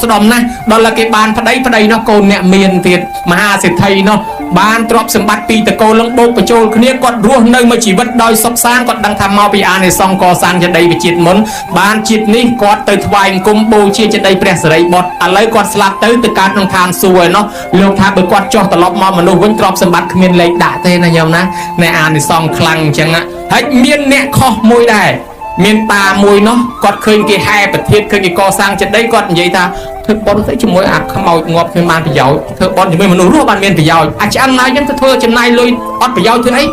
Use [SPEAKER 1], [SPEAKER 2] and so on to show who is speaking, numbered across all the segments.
[SPEAKER 1] ស្ដុមណាស់ដល់តែគេបានប្តីប្តីនោះកូនអ្នកមានទៀតមហាសេដ្ឋីនោះបានទ្រព្យសម្បត្តិពីតកូលនឹងបូកបញ្ចូលគ្នាគាត់រស់នៅមួយជីវិតដោយសុខសាន្តគាត់ដឹងថាមកពីអានិសង្សកសាងចេតិយវិជាតិមុនបានជាតិនេះគាត់ទៅថ្វាយអង្គមបូជាចេតិយព្រះសិរីបុត្រឥឡូវគាត់ស្លាប់ទៅទៅកើតក្នុងឋានសួគ៌ឯនោះលោកថាបើគាត់ចុះត្រឡប់មកមនុស្សវិញទ្រព្យសម្បត្តិគ្មានលេខដាក់ទេណាញោមណាអ្នកអានិសង្សខ្លាំងអញ្ចឹងហើយមានអ្នកខុសមួយដែរមានតាមួយនោះគាត់ឃើញគេហែប្រធានឃើញគេកសាងចេតិយគាត់និយាយថាធ្វើបុណ្យទៅជាមួយអាខ្មោចងាប់គ្មានបានប្រយោជន៍ធ្វើបុណ្យជាមួយមនុស្សរស់បានមានប្រយោជន៍អាចឆ្អឹងណាយអញ្ចឹងទៅធ្វើចំណាយលុយអត់ប្រយោជន៍ធ្វើអី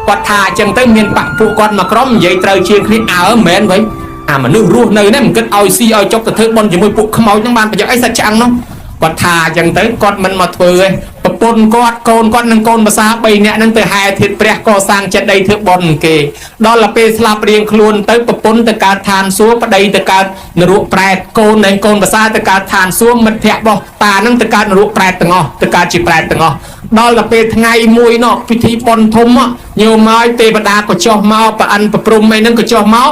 [SPEAKER 1] គាត់ថាអញ្ចឹងទៅមានបាក់ពួកគាត់មកក្រុមនិយាយត្រូវជាងគ្នាអើមិនមែនវិញអាមនុស្សរស់នៅនេះមិនគិតឲ្យស៊ីឲ្យចុកទៅធ្វើបុណ្យជាមួយពួកខ្មោចហ្នឹងបានប្រយោជន៍អីសាច់ឆ្អឹងនោះគាត់ថាអញ្ចឹងទៅគាត់មិនមកធ្វើទេប្រពន្ធគាត់កូនគាត់និងកូនភាសា3នាក់ហ្នឹងទៅហែធាតុព្រះកសាងចេតិយធ្វើបុណ្យគេដល់ទៅពេលស្លាប់រៀងខ្លួនទៅប្រពន្ធទៅកើតឋានសួគ៌ប្តីទៅកើតនរកប្រែតកូននិងកូនភាសាទៅកើតឋានសួគ៌មិត្តភក្តិរបស់តាហ្នឹងទៅកើតនរកប្រែតទាំងអស់ទៅកើតជាប្រែតទាំងអស់ដល់ទៅពេលថ្ងៃមួយនោះពិធីបុណ្យធំញោមហើយទេវតាក៏ចុះមកប្រអិនប្រព្រំអីហ្នឹងក៏ចុះមក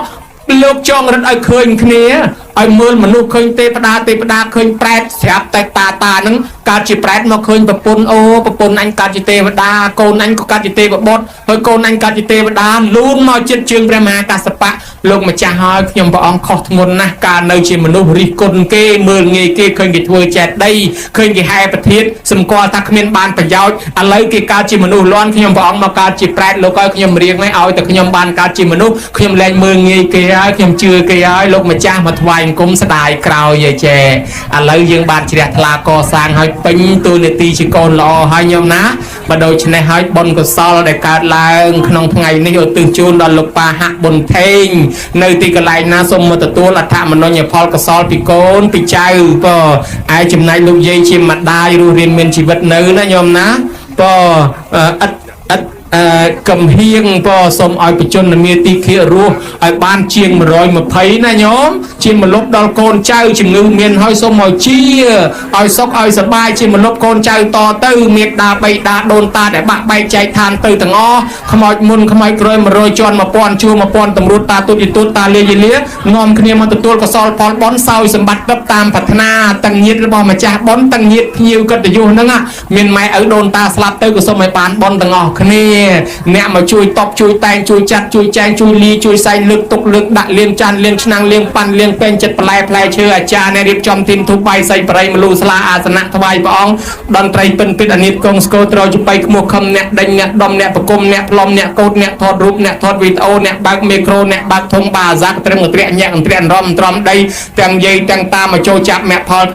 [SPEAKER 1] លោកចងរិទ្ធឲ្យឃើញគ្នាឲ្យមើលមនុស្សឃើញទេវតាទេវតាឃើញប្រែតស្រាប់តែតាតាហ្នឹងកើតជាប្រែតមកឃើញប្រពន្ធអូប្រពន្ធអញកើតជាទេវតាកូនអញក៏កើតជាទេវបុត្រហើយកូនអញកើតជាទេវតាលូនមកចិត្តជើងព្រះមហាកស្សបៈលោកម្ចាស់ហើយខ្ញុំព្រះអង្គខុសធ្ងន់ណាស់កាលនៅជាមនុស្សរិះគន់គេមើលងាយគេឃើញគេធ្វើចេតិយឃើញគេហែប្រធានសម្គាល់ថាគ្មានបានប្រយោជន៍ឥឡូវគេកើតជាមនុស្សលន់ខ្ញុំព្រះអង្គមកកើតជាប្រែតលោកឲ្យខ្ញុំរៀងឲ្យឲ្យតែខ្ញុំបានកើតជាមនុស្សខ្ញុំលែងមើលងាយគេហើយខ្ញុំជឿគេហើយលោកម្ចាស់មកថ្វាយអង្គមស្ដាយក្រោយឯចេឥឡូវយើងបានជ្រះថ្លាកសាងឲ្យពេញទូនាទីជាកូនល្អហើយញោមណាបើដូច្នេះហើយបុណ្យកុសលដែលកើតឡើងក្នុងថ្ងៃនេះឧទ្ទិសជូនដល់លោកប៉ាហាក់ប៊ុនថេងនៅទីកន្លែងណាសូមមកទទួលអដ្ឋមនុញ្ញផលកុសលពីកូនពីចៅបើឯចំណែកលោកយាយជាម្ដាយរស់រានមានជីវិតនៅណាញោមណាបើឥតឥតអឺកំហៀងក៏សូមឲ្យបជនមាទីខិរស់ឲ្យបានជាង120ណាញោមជាមលុបដល់កូនចៅជំងឺមានហើយសូមឲ្យជាឲ្យសុខឲ្យសប្បាយជាមលុបកូនចៅតទៅមេដាបៃតាដូនតាដែលបាក់បែកចែកឋានទៅទាំងអស់ខ្មោចមុនខ្មោចក្រោយ100ជាន់1000ជួរ1000តម្រួតតាទូតយទូតតាលាយលានាំគ្នាមកទទួលកុសលផលបុណ្យសោយសម្បត្តិទឹកតាមប្រាថ្នាទាំងញាតិរបស់ម្ចាស់បុណ្យទាំងញាតិភ្ញៀវកិត្តិយសហ្នឹងមានម៉ែឪដូនតាស្លាប់ទៅក៏សូមឲ្យបានបុណ្យទាំងអស់គ្នាអ្នកមកជួយតបជួយតែងជួយចាត់ជួយចែងជួយលីជួយសែងលើកទុកលើកដាក់លាងចានលាងឆ្នាំងលាងប៉ាន់លាងពេងចិត្តបន្លែផ្លែឈើអាចារ្យអ្នករៀបចំធីមធូបបាយសីបរិយមលូស្លាអាសនៈថ្វាយព្រះអង្គតន្ត្រីពិនពិតអានិតកងស្គរត្រចបៃខ្មោះខំអ្នកដេញអ្នកដុំអ្នកប្រគុំអ្នកផ្លុំអ្នកកោតអ្នកថតរូបអ្នកថតវីដេអូអ្នកបើកមីក្រូអ្នកបើកធុងបាអាសាត្រឹមត្រាក់ញាក់ត្រាក់រំត្រំដីទាំងយាយទាំងតាមកចូលចាប់មគ្គផល